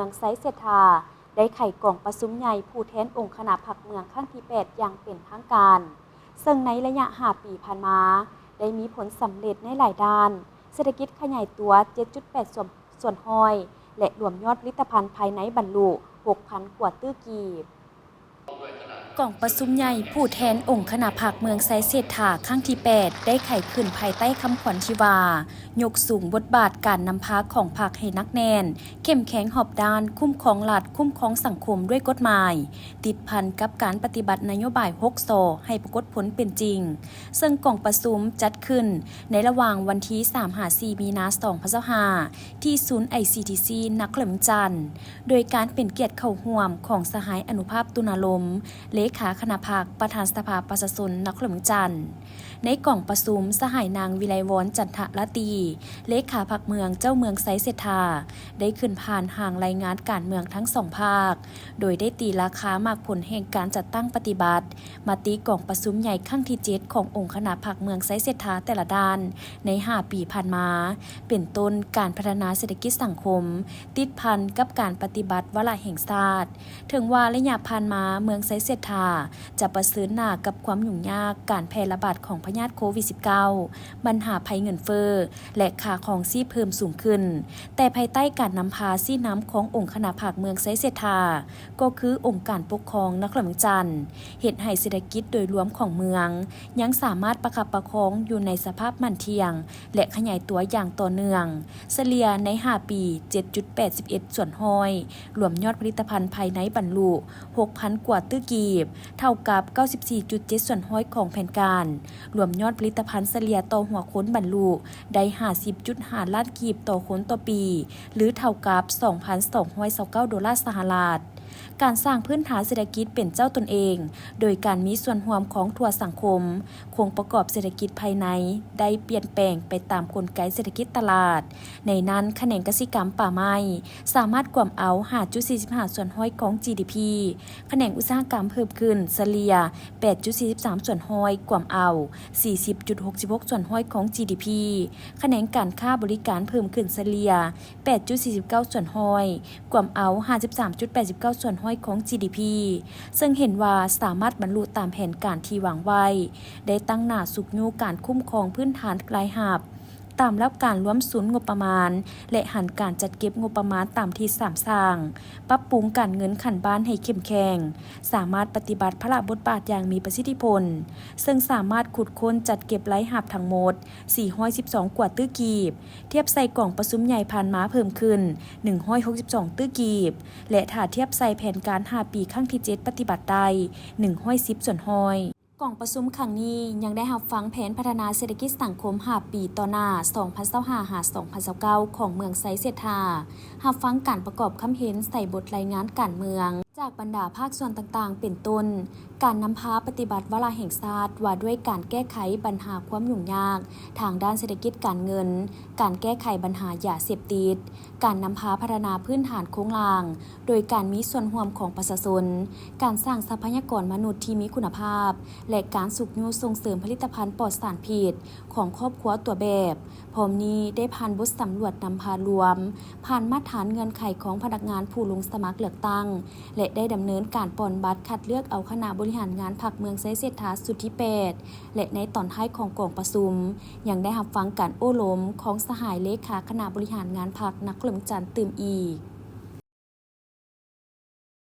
ງໄຊເສດຖາ ໄດ້ໄຂກອງປະຊຸມໃຫຍ່ຜູ້ແທນອົງຄະນະພັກເມືອງຄັ້ງທີແປດຢ່າງເປັນທາງການ, ເຊິ່ງໃນໄລຍະຫ້າປີຜ່ານມາ ໄດ້ມີຜົນສຳເລັດໃນຫຼາຍດ້ານ, ເສດຖະກິດຂະຫຍາຍຕົວເຈັດຈຸດແປດສ່ວນຮ້ອຍ ແລະ ລວມຍອດຜະລິດຕະພັນພາຍໃນບັນລຸຫົກພັນກວ່າຕື້ກີບ. ກອງປະຊຸມໃຫຍ່ຜູ້ແທນອົງຄະນະພັກເມືອງໄຊເສດຖາຄັ້ງທີແປດ ໄດ້ໄຂຂຶ້ນພາຍໃຕ້ຄຳຂວັນທີ່ວ່າ ຍົກສູງບົດບາດການນຳພາຂອງພັກໃຫ້ໜັກແໜ້ນ, ເຂັ້ມແຂງຮອບດ້ານ, ຄຸ້ມຄອງລັດ, ຄຸ້ມຄອງສັງຄົມດ້ວຍກົດໝາຍ, ຕິດພັນກັບການປະຕິບັດນະໂຍບາຍຫົກ ສ ໃຫ້ປາກົດຜົນເປັນຈິງ. ເຊິ່ງກອງປະຊຸມຈັດຂຶ້ນໃນລະຫວ່າງວັນທີສາມຫາສີ່ມີນາສອງພັນຊາວຫ້າ ທີ່ສູນ ໄອຊີທີຊີ ນະຄອນຫຼວງວຽງຈັນ, ໂດຍການເປັນກຽດເຂົ້າຮ່ວມຂອງສະຫາຍ ອະນຸພາບ ຕຸນາລົມ ເລຂາຄະນະພັກ ປະທານສະພາປະຊາຊົນນະຄອນຫຼວງວຽງຈັນ. ໃນກອງປະຊຸມ, ສະຫາຍນາງ ວິໄລວອນ ຈັນທະລາຕີ ເລຂາພັກເມືອງ ເຈົ້າເມືອງໄຊເສດຖາ ໄດ້ຂຶ້ນຜ່ານຮ່າງລາຍງານການເມືອງທັງສອງພາກ, ໂດຍໄດ້ຕີລາຄາໝາກຜົນແຫ່ງການຈັດຕັ້ງປະຕິບັດມະຕິກອງປະຊຸມໃຫຍ່ຄັ້ງທີເຈັດ ຂອງອົງຄະນະພັກເມືອງໄຊເສດຖາແຕ່ລະດ້ານໃນຫ້າປີຜ່ານມາ, ເປັນຕົ້ນການພັດທະນາເສດຖະກິດສັງຄົມ ຕິດພັນກັບການປະຕິບັດວາລະແຫ່ງຊາດ. ເຖິງວ່າໄລຍະຜ່ານມາເມືອງໄຊເສດຖາຈະປະເຊີນໜ້າກັບຄວາມຫຍຸ້ງຍາກການແຜ່ລະບາດຂອງພະຍາດໂຄວິດສິບເກົ້າ, ບັນຫາໄພເງິນເຟີ້ ແລະ ຄ່າຄອງຊີບເພີ່ມສູງຂຶ້ນ, ແຕ່ພາຍໃຕ້ການນຳພາຊີ້ນຳຂອງອົງຄະນະພັກເມືອງໄຊເສດຖາ ກໍຄືອົງການປົກຄອງນະຄອນຫຼວງວຽງຈັນ, ເຮັດໃຫ້ເສດຖະກິດໂດຍລວມຂອງເມືອງຍັງສາມາດປະຄັບປະຄອງຢູ່ໃນສະພາບໝັ້ນທ່ຽງ ແລະ ຂະຫຍາຍຕົວຢ່າງຕໍ່ເນື່ອງ, ສະເລ່ຍໃນຫ້າປີ ເຈັດຈຸດແປດສິບເອັດສ່ວນຮ້ອຍ ລວມຍອດຜະລິດຕະພັນພາຍໃນບັນລຸຫົກພັນກວ່າຕື້ກີບ, ເທົ່າກັບເກົ້າສິບສີ່ຈຸດເຈັດສ່ວນຮ້ອຍຂອງແຜນການ, ລວມຍອດຜະລິດຕະພັນສະເລ່ຍຕໍ່ຫົວຄົນບັນລຸໄດ້ຫ້າສິບຈຸດຫ້າລ້ານກີບຕໍ່ຄົນຕໍ່ປີ ຫຼື ເທົ່າກັບສອງພັນສອງຮ້ອຍຊາວເກົ້າໂດລາສະຫະລັດ. ການສ້າງພື້ນຖານເສດຖະກິດເປັນເຈົ້າຕົນເອງ ໂດຍການມີສ່ວນຮ່ວມຂອງທົ່ວສັງຄົມ, ໂຄງປະກອບເສດຖະກິດພາຍໃນໄດ້ປ່ຽນແປງໄປຕາມກົນໄກເສດຖະກິດຕະຫຼາດ. ໃນນັ້ນ, ຂະແໜງກະສິກຳປ່າໄມ້ສາມາດກວມເອົາຫ້າຈຸດສີ່ສິບຫ້າສ່ວນຮ້ອຍຂອງຈີດີພີ, ຂະແໜງອຸດສາຫະກຳເພີ່ມຂຶ້ນສະເລ່ຍແປດຈຸດສີ່ສິບສາມສ່ວນຮ້ອຍ ກວມເອົາສີ່ສິບຈຸດຫົກສິບຫົກສ່ວນຮ້ອຍຂອງຈີດີພີ, ຂະແໜງການຄ້າບໍລິການເພີ່ມຂຶ້ນສະເລ່ຍ ແປດຈຸດສີ່ສິບເກົ້າສ່ວນຮ້ອຍ ກວມເອົາຫ້າສິບສາມຈຸດແປດສິບເກົ້າສ່ວນຮ້ອຍຂອງຈີດີພີ, ເຊິ່ງເຫັນວ່າສາມາດບັນລຸຕາມແຜນການທີ່ວາງໄວ້, ໄດ້ຕັ້ງໜ້າຊຸກຍູ້ການຄຸ້ມຄອງພື້ນຖານລາຍຮັບ ຕາມຫຼັກການລວມສູນງົບປະມານ ແລະ ຫັນການຈັດເກັບງົບປະມານຕາມທິດສາມສ້າງ, ປັບປຸງການເງິນຂັ້ນບ້ານໃຫ້ເຂັ້ມແຂງ, ສາມາດປະຕິບັດພາລະບົດບາດຢ່າງມີປະສິດທິຜົນ, ເຊິ່ງສາມາດຂຸດຄົ້ນຈັດເກັບລາຍຮັບທັງໝົດສີ່ຮ້ອຍສິບສອງກວ່າຕື້ກີບ, ທຽບໃສ່ກອງປະຊຸມໃຫຍ່ຜ່ານມາເພີ່ມຂຶ້ນໜຶ່ງຮ້ອຍຫົກສິບສອງຕື້ກີບ ແລະ ຖ້າທຽບໃສ່ແຜນການຫ້າປີຄັ້ງທີເຈັດປະຕິບັດໄດ້ໜຶ່ງຮ້ອຍສິບສ່ວນຮ້ອຍ. ກອງປະຊຸມຄັ້ງນີ້ຍັງໄດ້ຮັບຟັງແຜນພັດທະນາເສດຖະກິດສັງຄົມຫ້າປີຕໍ່ໜ້າ ສອງພັນຊາວຫ້າ ຫາ ສອງພັນຊາວເກົ້າ ຂອງເມືອງໄຊເສດຖາ, ຮັບຟັງການປະກອບຄຳເຫັນໃສ່ບົດລາຍງານການເມືອງຈາກບັນດາພາກສ່ວນຕ່າງໆ ເປັນຕົ້ນ ການນຳພາປະຕິບັດວາລະແຫ່ງຊາດວ່າດ້ວຍການແກ້ໄຂບັນຫາຄວາມຫຍຸ້ງຍາກທາງດ້ານເສດຖະກິດການເງິນ, ການແກ້ໄຂບັນຫາຢາເສບຕິດ, ການນຳພາພັດທະນາພື້ນຖານໂຄງລ່າງ ໂດຍການມີສ່ວນຮ່ວມຂອງປະຊາຊົນ, ການສ້າງຊັບພະຍາກອນມະນຸດທີ່ມີຄຸນນະພາບ ແລະ ການຊຸກຍູ້ສົ່ງເສີມຜະລິດຕະພັນປອດສານພິດຂອງຄອບຄົວຕົວແບບ. ພ້ອມນີ້ໄດ້ຜ່ານບົດສຳຫຼວດນຳພາລວມ, ຜ່ານມາດຖານເງື່ອນໄຂຂອງພະນັກງານຜູ້ລົງສະໝັກເລືອກຕັ້ງ ແລະ ໄດ້ດຳເນີນການປ່ອນບັດຄັດເລືອກເອົາຄະນະບໍລິຫານງານພັກເມືອງໄຊເສດຖາຊຸດທີແປດ ແລະ ໃນຕອນທ້າຍຂອງກອງປະຊຸມ ຍັງໄດ້ຮັບຟັງການໂອ້ລົມຂອງສະຫາຍເລຂາຄະນະບໍລິຫານງານພັກນະຄອນຫຼວງວຽງຈັນຕື່ມອີກ.